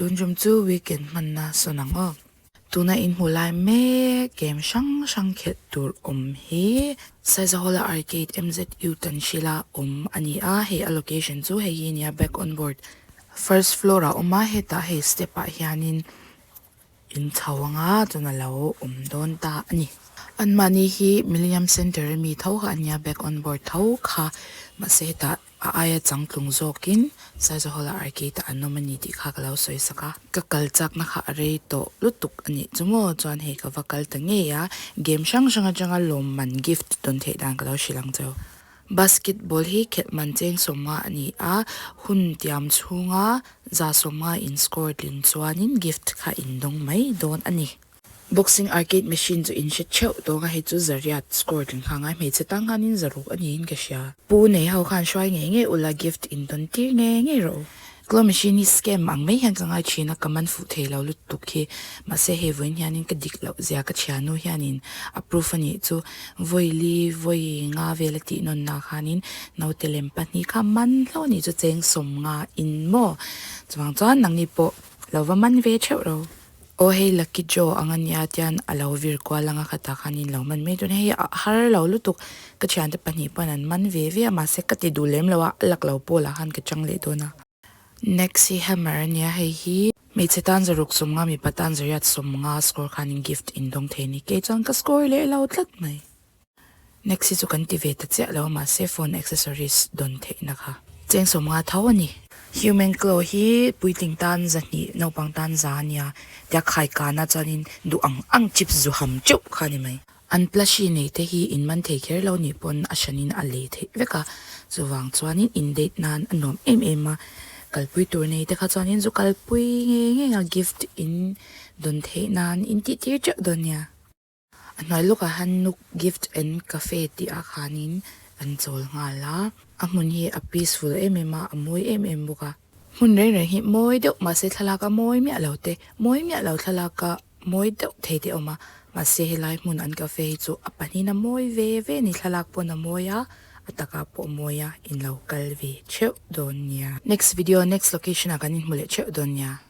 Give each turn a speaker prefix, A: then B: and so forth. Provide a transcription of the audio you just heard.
A: Tun tum chu weekend hmanna sawn ang aw. Tuna in hmu lai mek game hrang hrang khelh tur awm hi Saizahawla Arcade MZU Tanhrila awm a ni a, hei a location chu hei hi a nia back on board first floor ah a awm a, hetah hei step ah hianin in chho anga chuan a lo awm dawn ta a ni. Anmahni hi Millennium Centre ami tho kha a nia back on board tho kha mahse hetah A aia changtlung zawkin Saizahawla Arcade-ah an awm a ni tih kha ka lo sawi sak a. Ka kal chakna kha a rei tawh lutuk a nih chu maw? Chuan hei ka va kal ta ngei a, game hrang hrang atanga lawmman gift dawn theih dan ka lo hrilh ang cheu. Basketball hi khelh man cheng sawmnga a ni a, hun tiam chhunga za sawmnga in score tlin chuanin gift kha in dawng mai dawn a ni. Boxing arcade machine chu in hre theuh tawng a, hei chu zariat score tling kha ngai hmeichhe tang khanin zaruk a niin ka hria. Pu nei ho khan hruai ngei ngei ula gift in dawn tir ngei ngei rawh u. Claw machine hi scam ang mai hian ka ngai thin a, ka man fuh thei lo lutuk hi. Mahse hei vawiin hianin ka dik loh zia ka thiannu hianin a proof a nih chu vawi li vawi nga vel a tih nawn na khanin naute lem pahnih kha man hlauh a nih chu cheng sawm nga in maw. Chuvang chuan nangni pawh lo va man ve theuh rawh u. Aw hei lucky draw ang a nia tian a lo vir kual anga khatah khan in lo man mai dawn a hei a har lo lutuk ka thiante pahnih pawn an man ve ve a mahse ka ti duh lem lo a a lak lo pawl ah khan ka chang leh dawn a. Next hi hammer a nia hei hi hmeichhe tan zaruk sawmnga mipa tan zariat sawmnga score khan in gift in dawng thei a ni kei chuan ka score leh lo tlat mai. Next hi chu kan ti ve ta chiah lo a mahse phone accessories dawn theihna kha cheng sawmnga tho a ni. Human claw hi puitling tan zahnih naupang tan za a nia tia khai kana chuanin duh ang ang chips zu ham teuh kha a ni mai. An plushie nei te hi in man thei kher lo nih pawn a hranin a lei theih vek a chuvang chuanin in date nan a nuam em em a kalpui tur nei te kha chuanin zu kalpui ngei ngei a gift in dawn theih nan in tih tir teuh dawn nia. A hnuai lawkah hian Nook Gift and Cafe tih ah khanin an chawl nghal a, a hmun hi a peaceful em em a, a mawi em em bawk a. Hmun reng reng hi mawi deuh mahse thlalak a mawi miah lo te, mawi miah lo thlalak a mawi deuh thei te a awm a, mahse helai hmun an cafe hi chu a pahnihin a mawi ve ve a ni, thlalak pawn a mawi a, a takah pawh a mawi a, in lo kal ve theuh dawn nia. Next video, next location ah kan inhmu leh theuh dawn nia.